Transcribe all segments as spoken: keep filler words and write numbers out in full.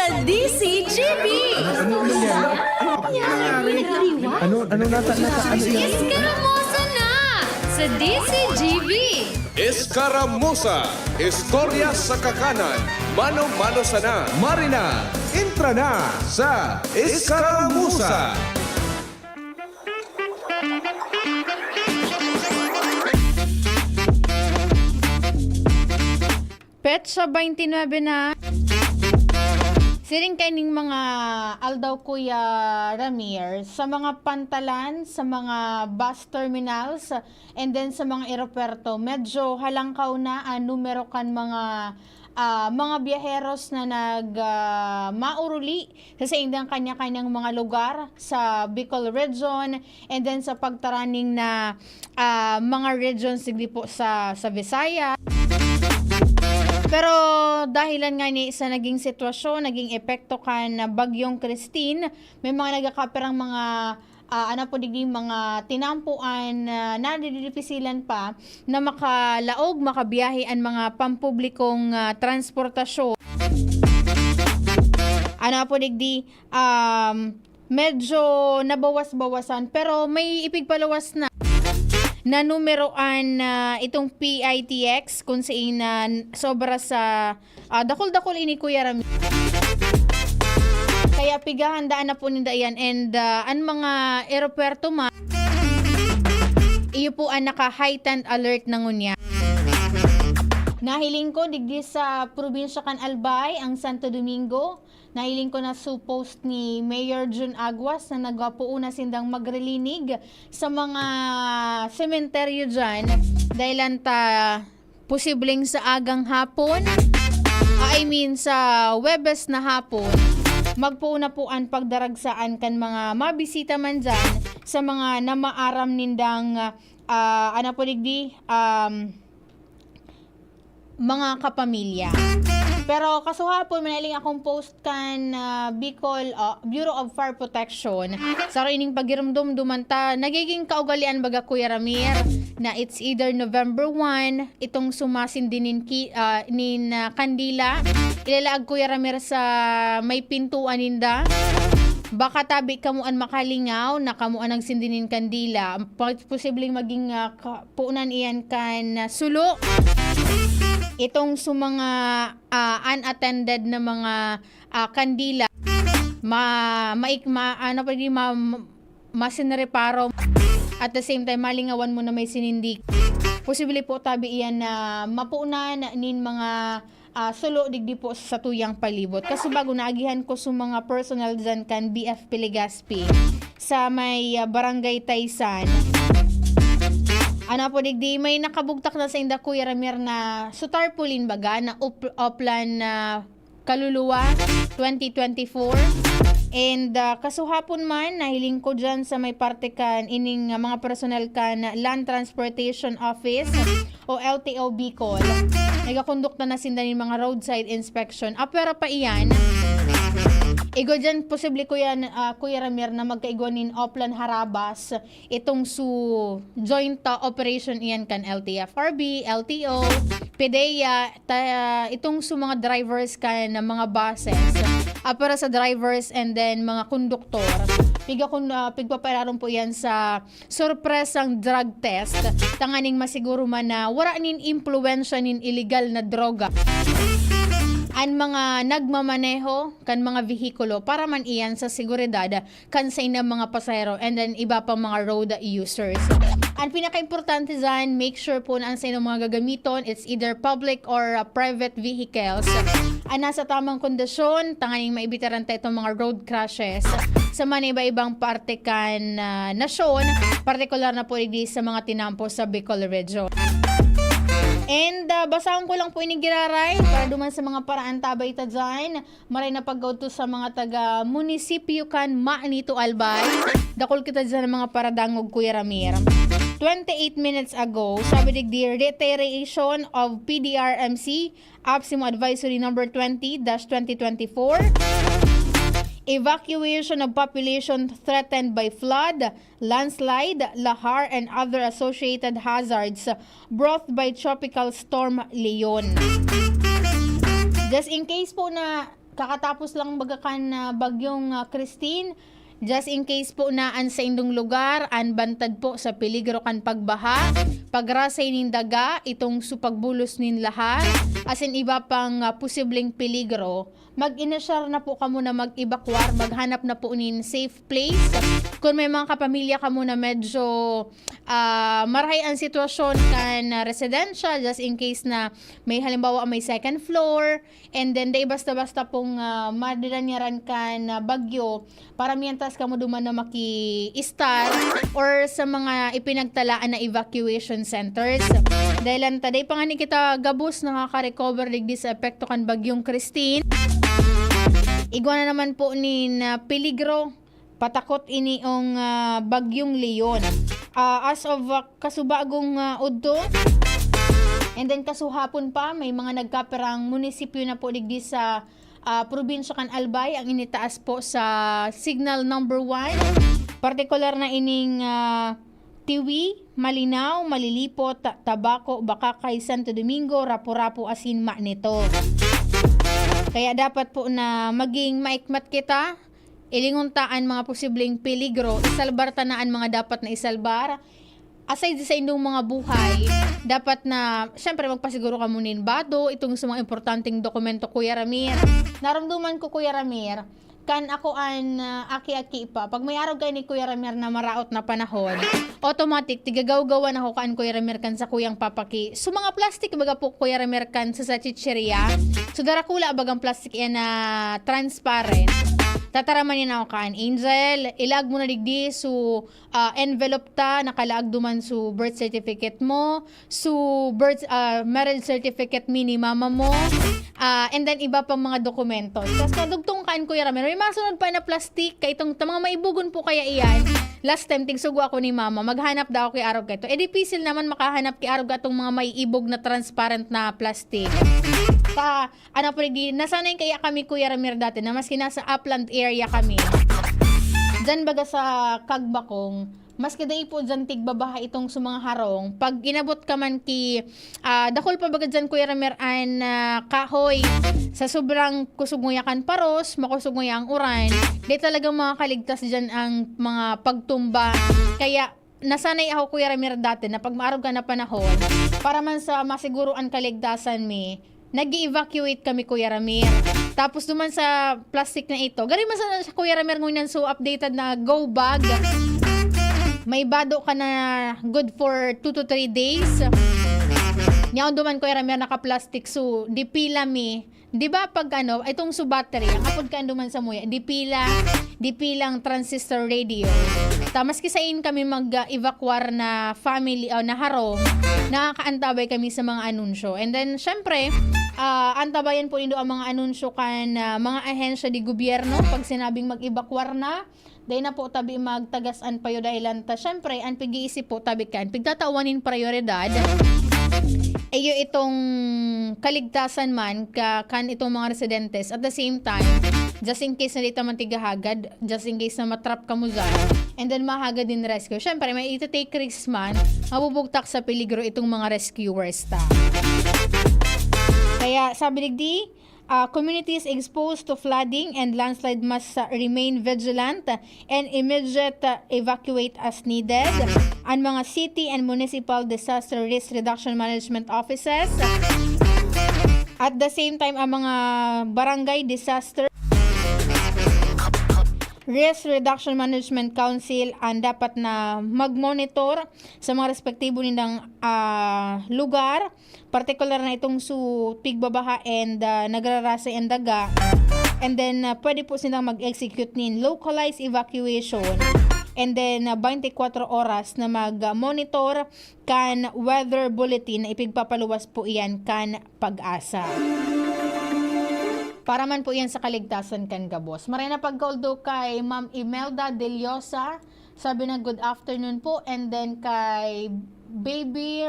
D C G B! Ano nangyari? Ano, ano nata-, nata-, ano yan? Iskaramosa na sa D C G B! Iskaramosa, istorya sa kakanan, mano-mano sana. Marina, entra na sa Iskaramosa! Petsa twenty-nine na. Siring kaining mga aldaw, Kuya Ramir, sa mga pantalan, sa mga bus terminals, and then sa mga eropuwerto, medyo halangkaw na ang numero kan mga, ah, mga biyaheros na nag, ah, mauruli sa saindang kanya-kanyang mga lugar sa Bicol Region, and then sa pagtaraning na, ah, mga regions digdi po sa, sa Visayas. Pero dahilan nga ni sa naging sitwasyon, naging epekto kan Bagyong Christine, may mga nagkakapirang mga, ah, ano po digdi, mga tinampoan na nadidipisilan pa na makalaog, makabiyahe an mga pampublikong, ah, transportasyon. Ano po digdi, um, medyo nabawas-bawasan, pero may ipigpaluwas na, na numero an, ah, itong P I T X, kung sain na sobra sa, ah, dakul-dakul ini, Kuya Rami. Kaya pighahandaan na po ninda iyan, and, ah, an mga eropuwerto man, iyo po ang naka-heightened alert na ngunyan. Nahiling ko, digdi sa probinsya kan Albay, ang Santo Domingo, nahiling ko na su post ni Mayor Jun Aguas na nagwapoon na sindang magrilinig sa mga sementeryo dyan, dahilan ta posibleng sa agang hapon, ah, I mean, sa Huwebes na hapon, magpoon na po an pagdaragsaan kan mga mabisita man dyan sa mga namaaram nindang, ah, ano po digdi, um, mga kapamilya. Pero kasuhapon, manahiling akong post kan, ah, Bicol, ah, Bureau of Fire Protection. Sa ining pagirumdom, duman ta, nagiging kaugalian baga, Kuya Ramir, na it's either November one, itong sumasindi nin ki-, ah, nin, ah, kandila, ilalaag, Kuya Ramir, sa may pintuan ninda. Baka tabi kamo an makalingaw na kamo an nagsindi nin kandila. Pa-, posibleng maging, ah, ka-, punan iyan kan, ah, sulo. Itong sa mga, ah, unattended na mga, ah, kandila, ma-, maik-, ma-, ano pa di, ma-, masinreparo. At the same time, malingawan mo na may sinindi. Posible po tabi iyan na mapunan nin mga, ah, sulo digdi po sa tuyang palibot. Kasi bago naagihan ko sa mga personal dyan kan B F P Legazpi sa may, ah, Barangay Taysan. Ano po digdi, may nakabugtak na sa inda, Kuya Ramir, na su tarpaulin baga, na up-, uplan na kaluluwa, twenty twenty-four. And, ah, kasuhapon man, nahiling ko dyan sa may parte kan ining, ah, mga personal kan Land Transportation Office o L T O Bicol. Nagakondukta na sinda nin mga roadside inspection. Ah, pero pa iyan, igwa dyan, posible, Kuya, ah, Kuya Ramir, na magkaigwa nin Oplan Harabas, itong su joint, ah, operation iyan kan L T F R B, L T O, PDEA, ta-, itong su mga drivers kan mga buses, ah, para sa drivers and then mga konduktor. Piga kun-, ah, pigpapairarom po iyan sa sorpresang drug test, tanganing masiguro man na wara nin impluwensya nin iligal na droga an mga nagmamaneho kan mga vehikulo, para man iyan sa seguridad kan saindang mga pasahero and then iba pang mga road users. An pinakaimportante diyan, make sure po na an saindong mga gagamiton, it's either public or, uh, private vehicles, an nasa tamang kondisyon, tanganing maibitaran ta itong mga road crashes sa mga iba-ibang parte kan, uh, nasyon, partikular na po digdi sa mga tinampo sa Bicol Region. And, uh, basahon ko lang po ini giraray para duman sa mga paraanta, abay ta dyan. Maray na pag-udto sa mga taga munisipyo kan Manito, Albay. Dakul kita dyan ng mga paradangog, Kuya Ramir. Twenty-eight minutes ago, sabi digdi, reiteration of P D R M C, APSEMO Advisory Number twenty dash twenty twenty-four. Evacuation of population threatened by flood, landslide, lahar, and other associated hazards brought by Tropical Storm Leon. Just in case po na kakatapos lang baga kan, ah, bagyong, ah, Christine, just in case po na an saindong lugar an bantad po sa peligro kan pagbaha, pagrasay nin daga, itong su pagbulos nin lahar, asin iba pang, ah, posibleng peligro, mag-inisyar na po kamo na mag-evacuar, maghanap na po nin safe place. Kung may mga kapamilya kamo na medyo, ah, marahay ang sitwasyon kan, ah, residensya, just in case na may halimbawa may second floor, and then dai basta-basta pong, ah, madidanyaran kan, ah, bagyo, para mientras kamo duman na maki-start or sa mga ipinagtalaan na evacuation centers. Dahil ang taday pa nga ni kita gabos nakaka-recover digdi sa epekto kan Bagyong Christine. Igwa na naman po nin, ah, peligro, patakot iniong, ah, Bagyong Leon. Ah, as of, ah, kasubagong, ah, udto, and then kasuhapon pa, may mga nagkapirang munisipyo na po digdi sa, ah, probinsya kan Albay ang initaas po sa signal number one. Partikular na ining, ah, Tiwi, Malinao, Malilipot, Ta-, Tabaco, Bacacay, Santo Domingo, Rapu-Rapu asin Manito. Kaya dapat po na maging maikmat kita, ilingon ta an mga posibleng peligro, isalbar ta na an mga dapat na isalbar. Aside sa indong mga buhay, dapat na, siyempre, magpasiguro kamo nin bado, itong sa mga importanteng dokumento, Kuya Ramir. Naramdaman ko, Kuya Ramir, kan ako an, ah, aki-aki pa. Pag may arog kayo ni Kuya Ramir na maraot na panahon, automatic, tigagawgawan ako kan Kuya Ramir kan sa kuyang papaki. So, mga plastic, baga po, Kuya Ramir, kan sa, sa chichirya. So, darakula, bagang plastic yan na transparent. Tataraman niya na ako kan, "Angel, ilag mo na digdi, so, ah, envelope ta, nakalaag duman so birth certificate mo, so birth, ah, marriage certificate mi ni mama mo, ah, and then iba pang mga dokumento." Tapos kadugtong kan Kuya Ramir, may masunod pa na plastic, kay itong ta-, mga maibugon po kaya iyan. Last time, tigsugo ako ni mama, maghanap daw ako kay arog kaito. Eh, dipisil naman makahanap kay arog atong mga maiibog na transparent na plastic. Ta, ano po, di, nasanay kaya kami, Kuya Ramir, dati na maski nasa upland area kami. Diyan baga sa Kagbakong, maski dai po diyan tigbabaha itong sa mga harong, pag inabot ka man ki, ah, dakul pa baga diyan, Kuya Ramir, an, ah, kahoy, sa sobrang kusog nguya kan paros, makusog nguya ang uran, di talaga makakaligtas diyan ang mga pagtumba. Kaya, nasanay ako, Kuya Ramir, dati na pag maarog ka na panahon, para man sa masiguro an kaligtasan mi, nag-i-evacuate kami, Kuya Ramir. Tapos duman sa plastic na ito, gari man sana siya, Kuya Ramir, ngunyan so updated na go bag. May bado ka na good for two to three days. Nyaon duman, Kuya Ramir, naka-plastic, so di pila mi. Di ba pag ano, itong so battery, ang apod ka duman sa muya, di pila, di pilang transistor radio. Ta, maski sain kami mag-evacuar na family, o na harong, nakakaantabay kami sa mga anunsyo. And then, syempre, ah, antabayan po nindo ang mga anunsyo kan, ah, mga ahensya de gobyerno pag sinabing mag-evacuar na. Dai na po tabi magtagas an payo dahilan ta, syempre, an pig-iisip po tabi kan pigtatawan nin prayoridad. Iyo itong kaligtasan man ka, kan itong mga residentes. At the same time, just in case na di ta man tigahagad, just in case na matrap kamo dyan, and then mahagad din rescue. Syempre, may ita-take risks man, mabubugtak sa peligro itong mga rescuers ta. Kaya, sabi digdi, ah, communities exposed to flooding and landslide must, ah, remain vigilant and immediate, ah, evacuate as needed. Ang mga city and municipal disaster risk reduction management offices. At the same time, ang mga barangay disaster risk reduction management council ang dapat na mag-monitor sa mga respektibo nilang, ah, lugar, partikular na itong su tigbabaha and, ah, nagrarasay ang daga. And then, ah, pwede po silang mag-execute nin localized evacuation. And then, ah, twenty-four oras na mag-monitor kan weather bulletin na ipigpapaluwas po iyan kan PAGASA. Para man po iyan sa kaligtasan kan gabos. Maray na pagkauldo kay Ma'am Imelda Deliosa. Sabi na, "Good afternoon po." And then kay Baby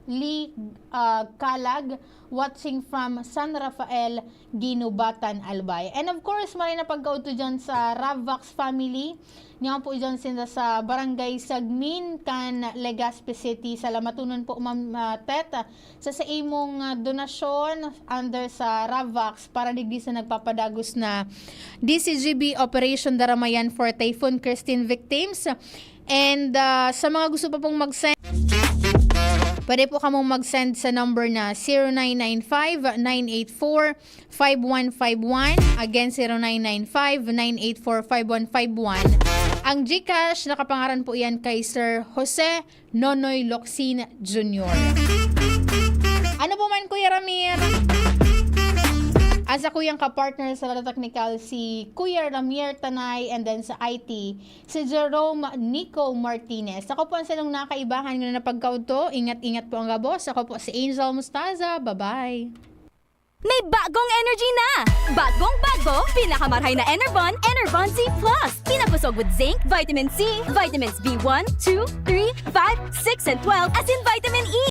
Lee, ah, Kalag, watching from San Rafael, Guinobatan, Albay. And of course, maray na pagkaudto dyan sa Ravvax family. Niyan po dyan sinda sa Barangay Sagmin, kan Legazpi City. Salamatonon po, Ma'am, ah, Tet, sa, sa imong, ah, donasyon under sa Ravvax para digdi sa nagpapadagos na D C G B Operation Daramayan for Typhoon Christine victims. And, ah, sa mga gusto pa pong mag-send, pwede po kamong mag-send sa number na zero nine nine five, nine eight four, five one five one. Again, zero nine nine five, nine eight four, five one five one. Ang GCash, nakapangaran po yan kay Sir Jose Nonoy Locsin Junior. Ano po man, Kuya Ramir? Ang sakuyang kapartner sa Lado Teknikal, si Kuya Ramir Tanay, and then sa I T, si Jerome Nico Martinez. Ako po ang sarong nakaibahan na napagkaudto. Ingat-ingat po ang gabos. Ako po si Angel Mustaza. Bye-bye. May bagong energy na! Bagong bago, pinakamarhay na Enervon, Enervon C plus. Pinabusog with zinc, vitamin C, vitamins B one, two, three, five, six, and twelve, asin vitamin E.